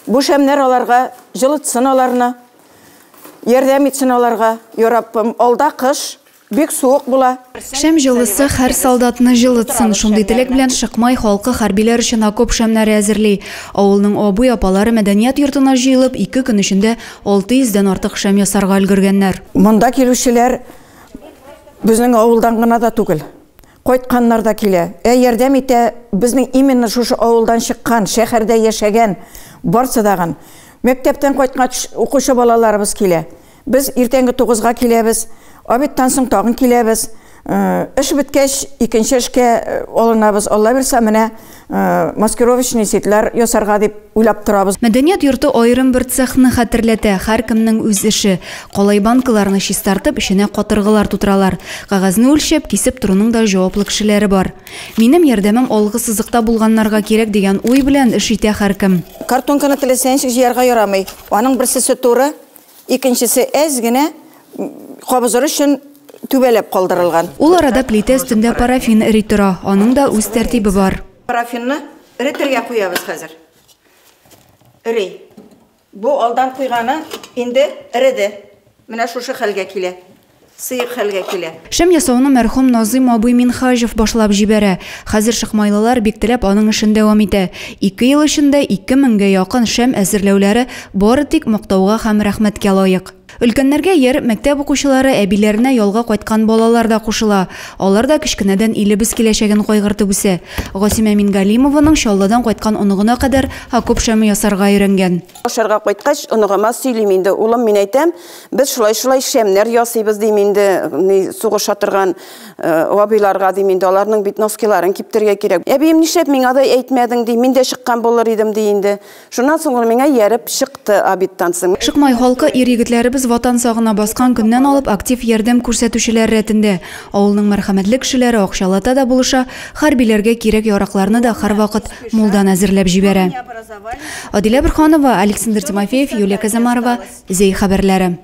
Бу шәмнәр аларга җылытсын аларны, ярдәм итсен аларга, я Раббым. Алда кыш, бик суык була. Шәм җылысы һәр солдатны җылытсын. Шундый теләк белән Шыкмай халкы хәрбиләр өчен окоп шәмнәре әзерли. Авылның абый-апалары мәдәният йортына җыелып, ике көн эчендә 600 дән артык шәм ясарга өлгергәннәр. Монда килүчеләр безнең авылдан гына да түгел. Кайтканнар да килә. Ә ярдәм итә безнең именно шушы авылдан чыккан, шәһәрдә яшәгән барсы дагын. Мәктәптән кайткач укучы балаларыбыз килә. Без иртәнге 9-га киләбез, обедтан соң тагын киләбез. Эш беткәч, икенче эшкә алынабыз. Алла бирсә, менә маскировочный сетлар ясарга дип уйлап торабыз. Мәдәният йорты аерым бер цехны хәтерләтә, һәркемнең үз эше. Калай банкаларны чистартып, эченә катыргылар тутыралар. Кәгазьне үлчәп, кисеп торуның да җаваплы кешеләре бар. Минем ярдәмем алгы сызыкта булганнарга кирәк дигән уй белән эш итә һәркем. Картонканы теләсә ничек җыярга ярамый. Аның берсесе туры, икенчесе әз генә кабызыр өчен түбәләп калдырылган. Ул арада плитә өстендә парафин эри тора. Аның да үз тәртибе бар. Парафинны эретергә куябыз хәзер. Эри. Бу алдан куйганы инде эреде. Менә шушы хәлгә килә. Сыек хәлгә килә. Шәм ясауны мәрхүм Назыйм абый Минһаҗев башлап җибәрә. Хәзер шыкмайлылар бик теләп аның эшен дәвам итә. 2 ел эчендә 2000гә якын шәм әзерләүләре бары тик мактауга һәм рәхмәткә лаек. Өлкәннәргә ияреп мәктәп укучылары, әбиләренә ялга кайткан балалар да кушыла. Алар да кечкенәдән илебез киләчәген кайгыртып үсә. Гасимә Мингалимованың Чаллыдан кайткан оныгына кадәр окоп шәме ясарга өйрәнгән. Ашарга кайткач, оныгыма сөйлим инде. Улым, мин әйтәм, без шулай-шулай шәмнәр ясыйбыз дим инде, сугыша торган абыйларга дим инде, аларның бит носкиларын киптерергә кирәк. Әбием, нишләп миңа да әйтмәдең ди, мин дә чыккан булыр идем ди инде. Шуннан соң ул миңа ияреп чыкты обедтан соң. Шыкмай халкы ир-егетләребез ватан сагына баскан көннән алып актив ярдәм күрсәтүчеләр рәтендә. Авылның мәрхәмәтле кешеләре акчалата да булыша, хәрбиләргә кирәк яракларны да һәрвакыт мулдан әзерләп җибәрә. Адилә Борһанова, Александр Тимофеев, Юлия Казамарова, Зәй хәбәрләре.